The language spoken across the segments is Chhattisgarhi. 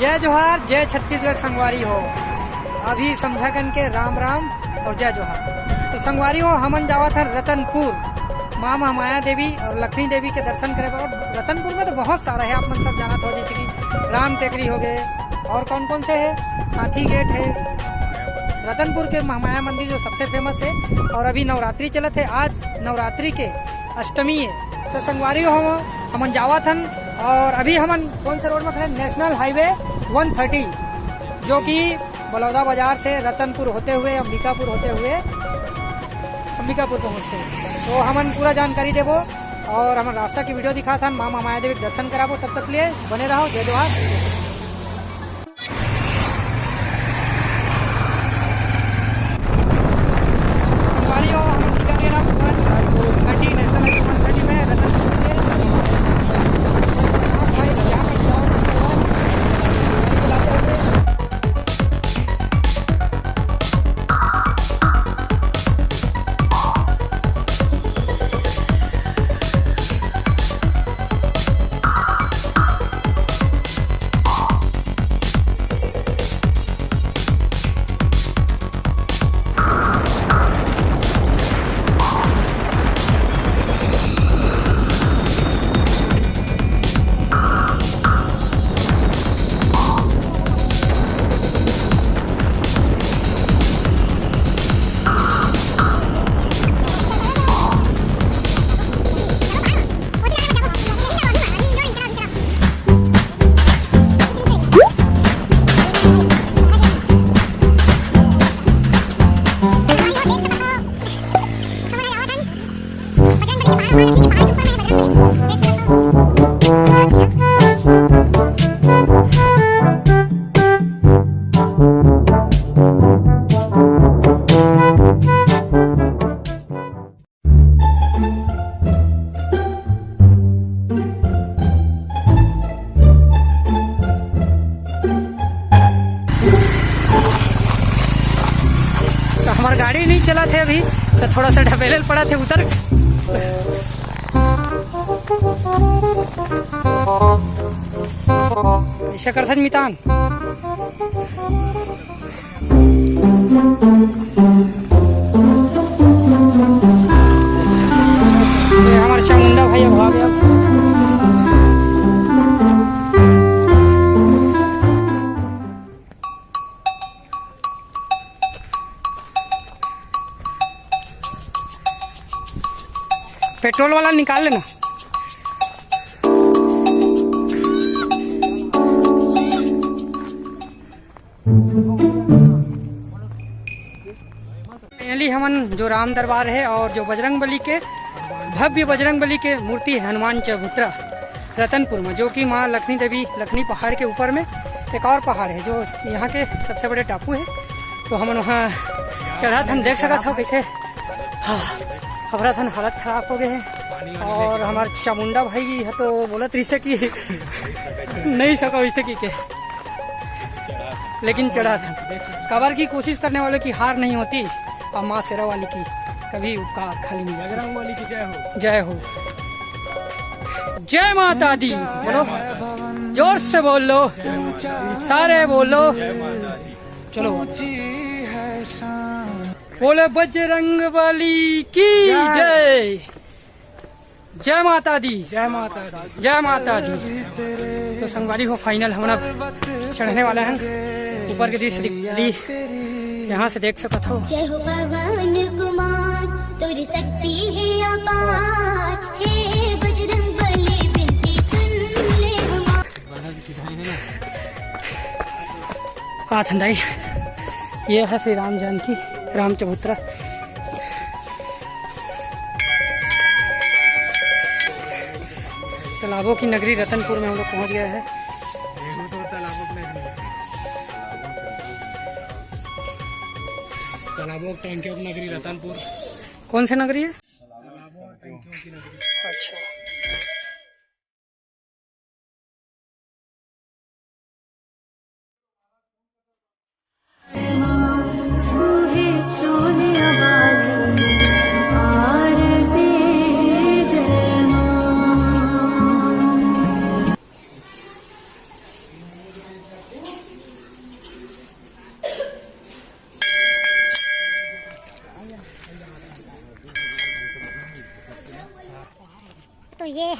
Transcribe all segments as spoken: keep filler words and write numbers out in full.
जय जोहार, जय छत्तीसगढ़ संगवारी हो। अभी समझा कन के राम राम और जय जोहार। तो संगवारी हो, हमन जावत हन रतनपुर, माँ महामाया देवी और लखनी देवी के दर्शन करे बर। रतनपुर में तो बहुत सारा है, आप मन सब जानत हो, जैसे कि राम टेकरी हो गए और कौन कौन से है, हाथी गेट है, रतनपुर के महामाया मंदिर जो सबसे फेमस है। और अभी नवरात्रि चलत है, आज नवरात्रि के अष्टमी है। तो संगवारी हो, हमन जावत हन और अभी हमन कौन से रोड में खड़े हैं? नेशनल हाईवे वन थर्टी, जो कि बलौदा बाजार से रतनपुर होते हुए, अंबिकापुर होते हुए, अंबिकापुर पहुंचते हैं। तो हमन पूरा जानकारी देबो और हमन रास्ता की वीडियो दिखात हन, माँ महामाया देवी के दर्शन कराबो। तब तक के लिए बने रहो। जय जोहार। संगवारी हो, हम निकल गए ना, वन थर्टी, नेशनल हाईवे वन थर्टी में रतनपुर से। तो हमार गाड़ी नहीं चला थे अभी, तो थोड़ा सा ढबेले पड़ा थे उतर। ऐसा करथन मितान। ये हमार चामुंडा भाई अब आ गया। पेट्रोल वाला निकाल लेना। फाइनली हमन जो राम दरबार है और जो बजरंग बली के, भव्य बजरंग बली के मूर्ति है हनुमान चबूतरा रतनपुर में, जो कि माँ लखनी देवी, लखनी पहाड़ के ऊपर में एक और पहाड़ है जो यहाँ के सबसे बड़े टापू है। तो हमन वहाँ चढ़त हन, देख सकत हो कैसे, हाँ, हमार थन हालत खराब हो गए है। और हमार चामुंडा भाई है तो बोलत रहिसे कि नहीं सको वैसे की के लेकिन चढ़ा था। काबर की कोशिश करने वाले की हार नहीं होती, और माँ शेरा वाली की कभी उपकार खाली नहीं जाता। बजरंग बली की जय हो। जय हो। जय माता दी। बोलो, जोर से बोल लो, सारे बोलो। चलो, बोले बजरंग बली की जय। जय माता दी। जय माता दी। जय माता दी। तो संगवारी हो, फाइनल हमन अब चढ़ने वाला है ऊपर के दृश्य दिख-, दी। यहाँ से देख सकत हो। जय हो पवन कुमार, तोर शक्ति है अपार, हे बजरंग बली विनती सुन ले हमार। आथन दाई, ये है श्री राम जानकी, राम चबूतरा। तालाबों की नगरी रतनपुर में हम लोग पहुंच गए हैं। तालाबों, टंकियों की नगरी रतनपुर। कौन सी नगरी है? अच्छा।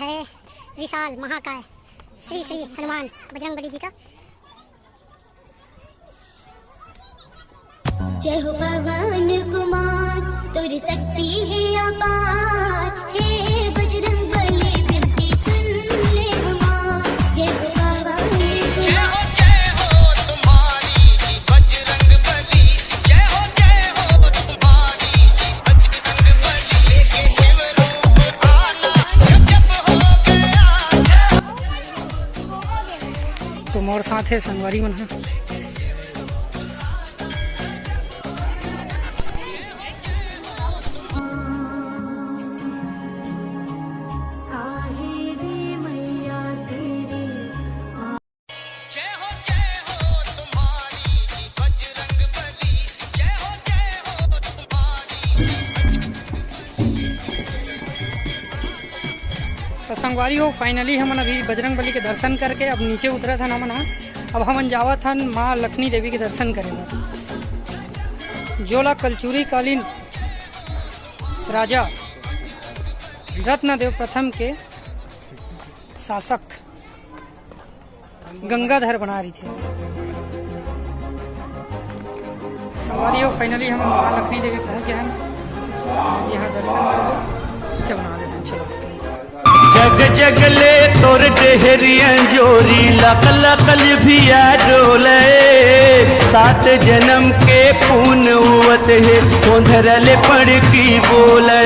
है विशाल महाकाय श्री श्री हनुमान बजरंग बली जी का। जय हो पवन कुमार, तोर शक्ति है अपार, हे बजरंग बली विनती सुन ले हमार। जय हो पवन कुमार। तो मोर साथ है संगवारी मन ह। तो संगवारी हो, finally हमन अभी बजरंग बली के दर्शन करके अब नीचे उतरत हन हमन ह। अब हमन जावत हन माँ लखनी देवी के दर्शन करे बर, जोला कलचुरी कालीन राजा रत्नदेव प्रथम के शासक गंगाधर बना रही थे। संगवारी हो, finally हम माँ लखनी देवी पहुँच गए हैं। यहाँ दर्शन करबो, इसे बना देते हैं। चलो। जग जग ले तोर डेहरिया जोरी, लक लक लिभिया डोले। सात जन्म के पुन उवत हे, कोंधरा ले पड़की बोले।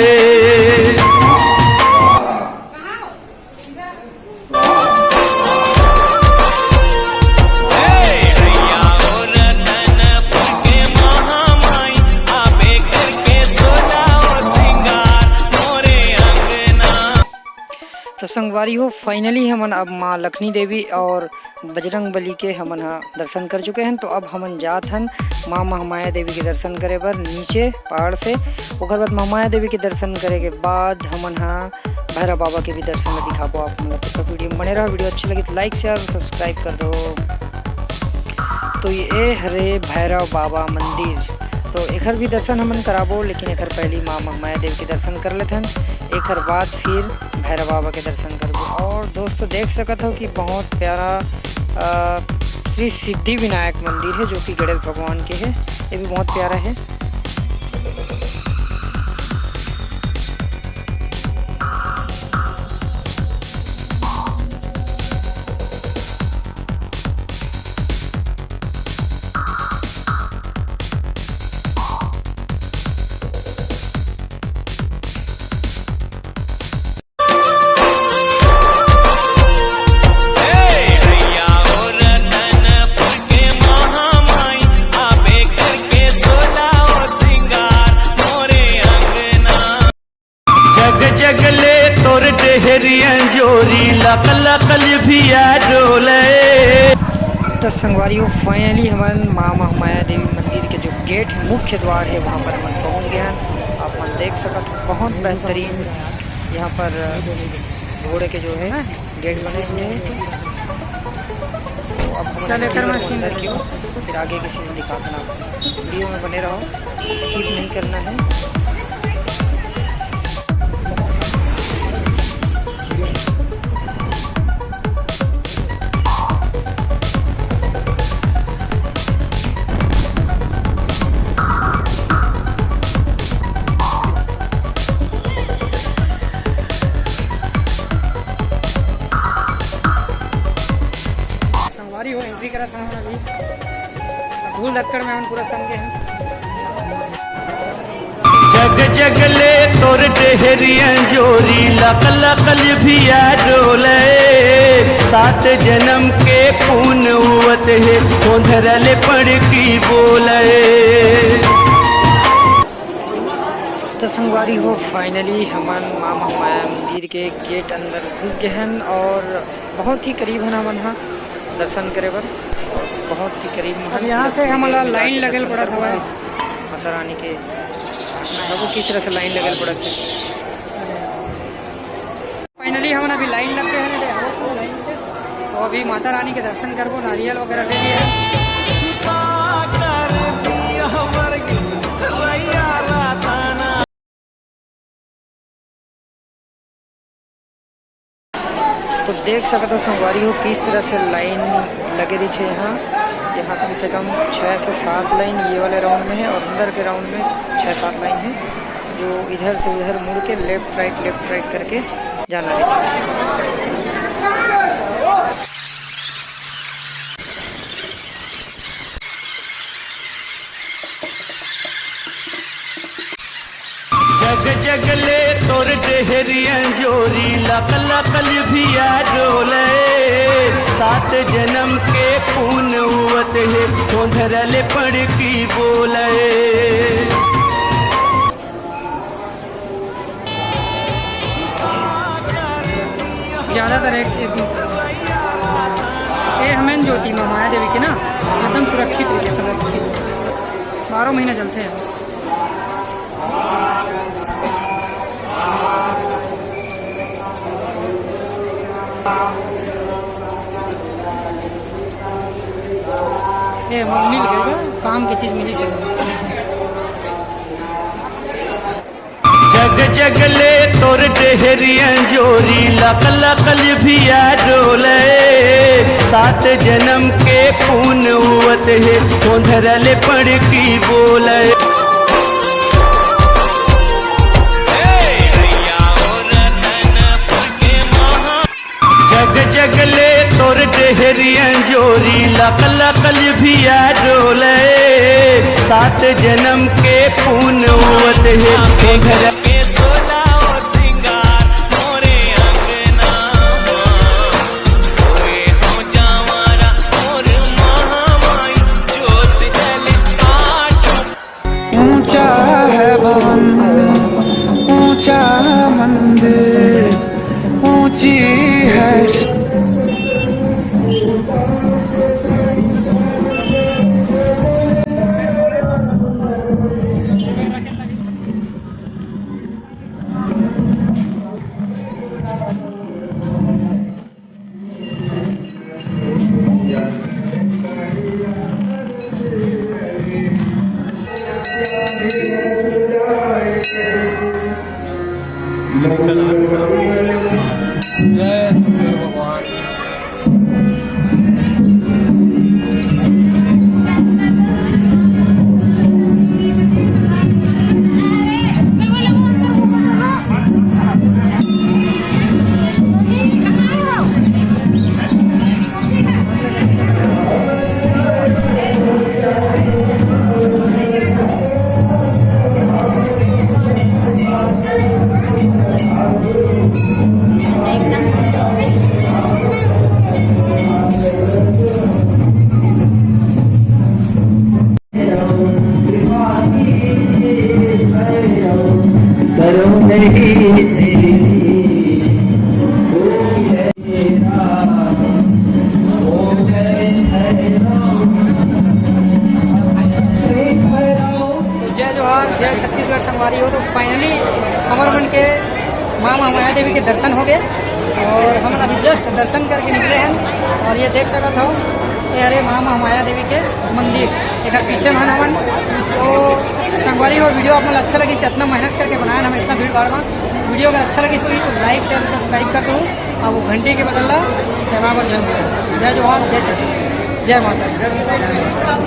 तो संगवारी हो, finally हमन अब माँ लखनी देवी और बजरंग बली के हमन ह दर्शन कर चुके हन। तो अब हमन जात हन माँ महामाया देवी के दर्शन करे बर नीचे पहाड़ से। ओकर बाद महामाया देवी के दर्शन करे के बाद हमन ह भैरव बाबा के भी दर्शन ल दिखाबो आप मन ल। तो वीडियो में बने रहो, वीडियो अच्छी लगी तो like, share और subscribe कर दो। तो ये हरे भैरव बाबा मंदिर, तो एकर भी दर्शन हमन कराबो, लेकिन एकर पहली माँ महामाया देवी के दर्शन कर लेथन, एकर बाद फिर भैरव बाबा के दर्शन करबो। और दोस्तों, देख सकत हो कि बहुत प्यारा, अ, श्री सिद्धि विनायक मंदिर है, जो कि गणेश भगवान के है। ये भी बहुत प्यारा है। जग जग ले तोर डेहरिया जोरी, लक लक लिभिया डोले। तो संगवारी हो, finally हमन माँ महामाया देवी मंदिर के जो गेट है, मुख्य द्वार है, वहाँ पर हमन पहुँच गए हैं। आप मन देख सकत हो, बहुत बेहतरीन यहाँ पर घोड़े के जो है गेट बने हुए हैं। तो अब हम चल, एकर अंदर में scene क्यों, फिर आगे के scene दिखाता ना। वीडियो में बने रहो, skip नहीं करना है। संगवारी हो, entry करा था हमन अभी। धूल धक्कड़ में हमन पूरा सम गे हन। जग जग ले तोर डेहरिया जोरी, लक लक लिभिया डोले। सात जन्म के पुन उवत हे, कोंधरा ले पड़की बोले। तो संगवारी हो, finally हमन माँ महामाया मंदिर के गेट अंदर घुस गए हन और बहुत ही करीब हन हमन ह दर्शन करे बर, बहुत ही करीब में अब हन। यहाँ से हमन ला line लगे ल पड़त हवय। माता रानी के देखो किस तरह से line लगे ल पड़त हे। Finally हमन अभी line लग गए हैं, line से। तो अभी माता रानी के दर्शन करबो, नारियल वगैरह ले लिए हैं। देख सकत हो संगवारी हो, किस तरह से लाइन लगे रहिथे यहाँ। यहाँ कम से कम छः से सात लाइन ये वाले राउंड में है और अंदर के राउंड में छः सात लाइन है, जो इधर से उधर मुड़ के लेफ्ट राइट, लेफ्ट राइट करके जाना रहिथे। जग जग ले तोर डेहरिया जोरी, लक लक लिभिया डोले। सात जन्म के पुन उवत हे, ओंधरा ले पड़की बोले। ज़्यादातर एक, एक, ए हमेन ज्योति म माया देवी के ना एकदम सुरक्षित रहिथे, संरक्षित, बारह महीना जलथे। ए, मिल गए का? काम के चीज मिली से। जग जग ले तोर डेहरिया जोरी, लक लक लिभिया डोले। सात जन्म के पुन उवत हे, ओंधरा ले पड़की बोले। जग जग ले तोर डेहरिया जोरी, लक लक लिभिया डोले। सात जन्म के पुन उवत हे, ओंधरा ऊंचा है भवन, ऊंचा मंदिर, ऊंची है। तो जय जोहार, जय छत्तीसगढ़ संगवारी हो। तो finally हमर मन के माँ महामाया देवी के दर्शन हो गए और हमन अभी just दर्शन करके निकले हैं। और ये देख सकत हो, ये हरे माँ महामाया देवी के मंदिर, एक पीछे में हमन। तो संगवारी हो, video आप मन अच्छा लगी, इतना मेहनत करके बनाए हम इतना भीड़ भाड़ में। Video अगर अच्छा लगी तो like, share, subscribe कर दो। अब वो घंटी के बटन ला दबाबर जरूर। जय जोहार, जय छत्तीसगढ़, जय माता दी।